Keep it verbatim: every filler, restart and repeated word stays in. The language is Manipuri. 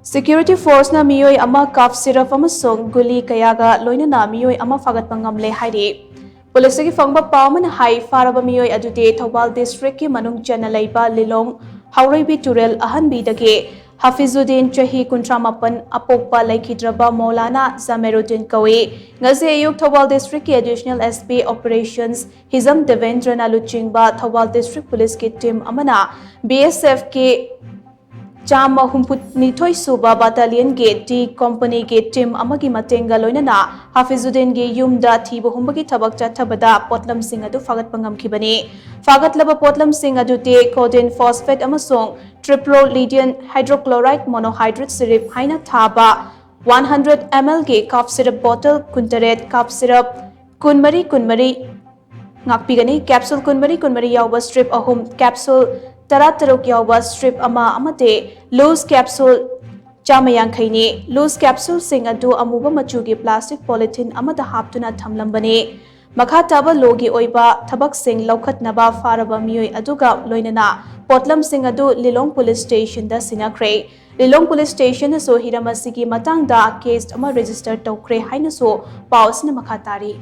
Security forceꯅ ꯃꯤꯑꯣꯏ ꯑꯃ cough syrup ꯑꯃꯁꯨꯡ ꯒꯨꯂꯤ ꯀꯌꯥꯒ ꯂꯣꯏꯅꯅ ꯃꯤꯑꯣꯏ ꯑꯃ ꯐꯥꯒꯠꯄ ꯉꯝꯂꯦ ꯍꯥꯏꯔꯤ꯫ ꯄꯨꯂꯤꯁꯇꯒꯤ ꯐꯪꯕ ꯄꯥꯎ ꯑꯃꯅ ꯍꯥꯏ, ꯐꯥꯔꯕ ꯃꯤꯑꯣꯏ ꯑꯗꯨꯗꯤ ꯊꯧꯕꯥꯜ districtꯀꯤ ꯃꯅꯨꯡ ꯆꯟꯅ ꯂꯩꯕ ꯂꯤꯂꯣꯡ ꯍꯥꯎꯔꯩꯕꯤ ꯇꯨꯔꯦꯜ ꯑꯍꯟꯕꯤꯗꯒꯤ ꯍꯥꯐꯤꯖꯨꯗꯤꯟ, ꯆꯍꯤ ꯀꯨꯟꯊ꯭ꯔꯥ ꯃꯥꯄꯟ, ꯑꯄꯣꯛꯄ ꯂꯩꯈꯤꯗ꯭ꯔꯕ ꯃꯧꯂꯥꯅꯥ ꯖꯥꯃꯦꯔꯨꯗꯤꯟ ꯀꯧꯏ꯫ ꯉꯁꯤ ꯑꯌꯨꯛ ꯊꯧꯕꯥꯜ districtꯀꯤ Additional SP Operations ꯍꯤꯖꯝ ꯗꯦꯕꯦꯟꯗ꯭ꯔꯅ ꯂꯨꯆꯤꯡꯕ ꯊꯧꯕꯥꯜ district ꯄꯨꯂꯤꯁꯀꯤ team ꯑꯃꯅ BSFꯀꯤ ꯆꯥꯝꯃ ꯍꯨꯝꯐꯨꯅꯤꯊꯣꯏ ꯁꯨꯕ battalionꯒꯤ D companyꯒꯤ team ꯑꯃꯒꯤ ꯃꯇꯦꯡꯒ ꯂꯣꯏꯅꯅ ꯍꯥꯐꯤꯖꯨꯗꯤꯟꯒꯤ ꯌꯨꯝꯗ ꯊꯤꯕ ꯍꯨꯝꯕꯒꯤ ꯊꯕꯛ ꯆꯠꯊꯕꯗ ꯄꯣꯠꯂꯝꯁꯤꯡ ꯑꯗꯨ ꯐꯥꯒꯠꯄ ꯉꯝꯈꯤꯕꯅꯤ꯫ ꯐꯥꯒꯠꯂꯕ ꯄꯣꯠꯂꯝꯁꯤꯡ ꯑꯗꯨꯗꯤ codeine phosphate ꯑꯃꯁꯨꯡ triplo leading hydrochloride monohydrate syrup ꯍꯥꯏꯅ ꯊꯥꯕ one hundred mlꯒꯤ cough syrup bottle ꯀꯨꯟꯇꯔꯦꯠ, cough syrup ꯀꯨꯟꯃꯔꯤ ꯀꯨꯟꯃꯔꯤ ꯉꯥꯛꯄꯤꯒꯅꯤ꯫ Capsule ꯀꯨꯟꯃꯔꯤ ꯀꯨꯟꯃꯔꯤ ꯌꯥꯎꯕ strip ꯑꯍꯨꯝ, capsule ꯇꯔꯥꯇꯔꯨꯛ ꯌꯥꯎꯕ strip ꯑꯃ ꯑꯃꯗꯤ loose capsule ꯆꯥꯝꯃ ꯌꯥꯡꯈꯩꯅꯤ꯫ Loose capsuleꯁꯤꯡ ꯑꯗꯨ ꯑꯃꯨꯕ ꯃꯆꯨꯒꯤ plastic polythene ꯑꯃꯗ ꯍꯥꯞꯇꯨꯅ ꯊꯝꯂꯝꯕꯅꯤ꯫ ꯃꯈꯥ ꯇꯥꯕ lawꯒꯤ ꯑꯣꯏꯕ ꯊꯕꯛꯁꯤꯡ ꯂꯧꯈꯠꯅꯕ ꯐꯥꯔꯕ ꯃꯤꯑꯣꯏ ꯑꯗꯨꯒ ꯂꯣꯏꯅꯅ ꯄꯣꯠꯂꯝꯁꯤꯡ ꯑꯗꯨ ꯂꯤꯂꯣꯡ police stationꯗ ꯁꯤꯟꯅꯈ꯭ꯔꯦ꯫ ꯂꯤꯂꯣꯡ police stationꯅꯁꯨ ꯍꯤꯔꯝ ꯑꯁꯤꯒꯤ ꯃꯇꯥꯡꯗ case ꯑꯃ register ꯇꯧꯈ꯭ꯔꯦ ꯍꯥꯏꯅꯁꯨ ꯄꯥꯎ ꯑꯁꯤꯅ ꯃꯈꯥ ꯇꯥꯔꯤ꯫